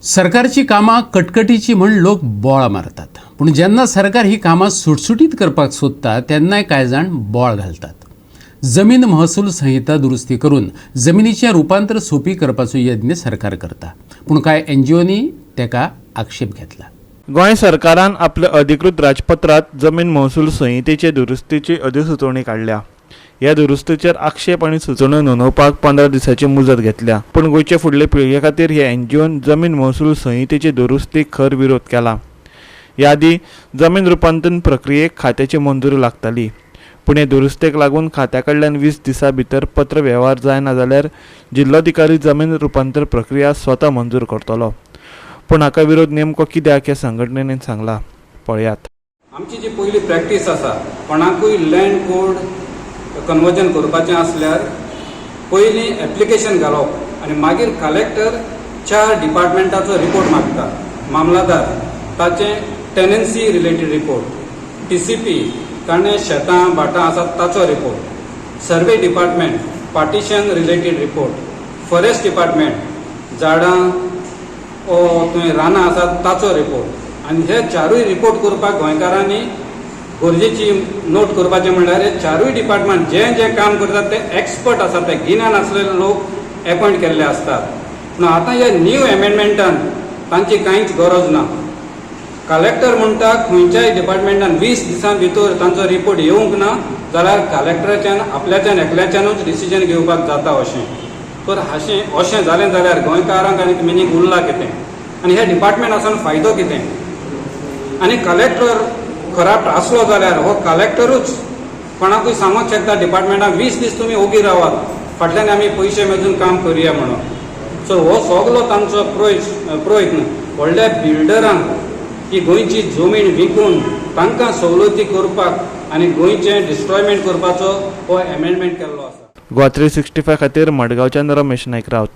सरकारची कामां कटकटीची म्हण लोक बोळां मारतात, पूण जेन्ना सरकार ही कामां सुटसुटीत करपाक सोदता तेन्नाय कांय जाण बोळ घालतात. जमीन महसूल संहिता दुरुस्ती करून जमिनीचें रुपांतर सोंपी करपाचो यत्न सरकार करता, पूण कांय एनजीओनी तेका आक्षेप घेतला. गोंय सरकारान आपल्या अधिकृत राजपत्रांत जमीन महसूल संहितेचे दुरुस्तीची अधिसुचोवणी काडल्या. ह्या दुरुस्तीचेर आक्षेप आनी सुचोवण्यो नोंदोवपाक 15 दिसांची मुजत घेतल्या. पूण गोंयचे फुडले पिळगे खातीर हे एनजीओन जमीन महसूल संहितेचे दुरुस्तीक खर विरोध केला. ह्या आदीं जमीन रुपांतर प्रक्रियेक खात्याची मंजुरी लागताली, पूण हे दुरुस्तेक लागून खात्या कडल्यान 20 दिसां भितर पत्र वेव्हार जायना जाल्यार जिल्लोधिकारी जमीन रुपांतर प्रक्रिया स्वता मंजूर करतलो. पूण हाका विरोध नेमको कित्याक हे संघटनेन सांगला, पळयात. आमची जी पयली प्रॅक्टीस आसा, कोणाकूय लँड कोड कन्वर्जन करपाचें आसल्यार पयलीं एप्लिकेशन घालप आनी मागीर कलेक्टर चार डिपार्टमेंटाचो रिपोर्ट मागता. मामलादार, ताचें tenancy related report, TCP, ताणें शेतां भाटां आसात ताचो report, survey department, partition related report, forest department, झाडां ओ थंय रानां आसात ताचो रिपोर्ट. आनी हे चारूय रिपोर्ट करपाक गोंयकारांनी गरजेची नोट करपाचें म्हणल्यार हे चारूय डिपार्टमेंट जे जे काम करतात ते एक्सपर्ट आसात, ते गिन्यान आसलेले लोक एपॉयंट केल्ले आसतात. पूण आतां ह्या न्यू एमेंडमेंटान तांची कांयच गरज ना. कलेक्टर म्हणटा, खंयच्याय डिपार्टमेंटान 20 दिसां भितर तांचो रिपोर्ट येवंक ना जाल्यार कलेक्टराच्यान आपल्याच्यान एकल्याच्यानूच डिसिजन घेवपाक जाता अशें. तर अशें अशें जालें जाल्यार गोंयकारांक आनी मिनींग उरला कितें आनी हे डिपार्टमेंट आसून फायदो कितें? आनी कलेक्टर करप्ट आसलो जाल्यार हो कलेक्टरूच कोणाकूय सांगूंक शकता डिपार्टमेंटाक, 20 दीस तुमी ओगी रावात, फाटल्यान आमी पयशे मेजून काम करुया म्हणून. सो हो सगलो तांचो प्रयत्न व्हडल्या बिल्डरांक ही गोंयची जमीन विकून तांकां सवलती करपाक आनी गोंयचें डिस्ट्रॉयमेंट करपाचो हो एमेंडमेंट केल्लो आसा. गोवा 365 खातीर मडगांवच्यान रमेश नायक रावत.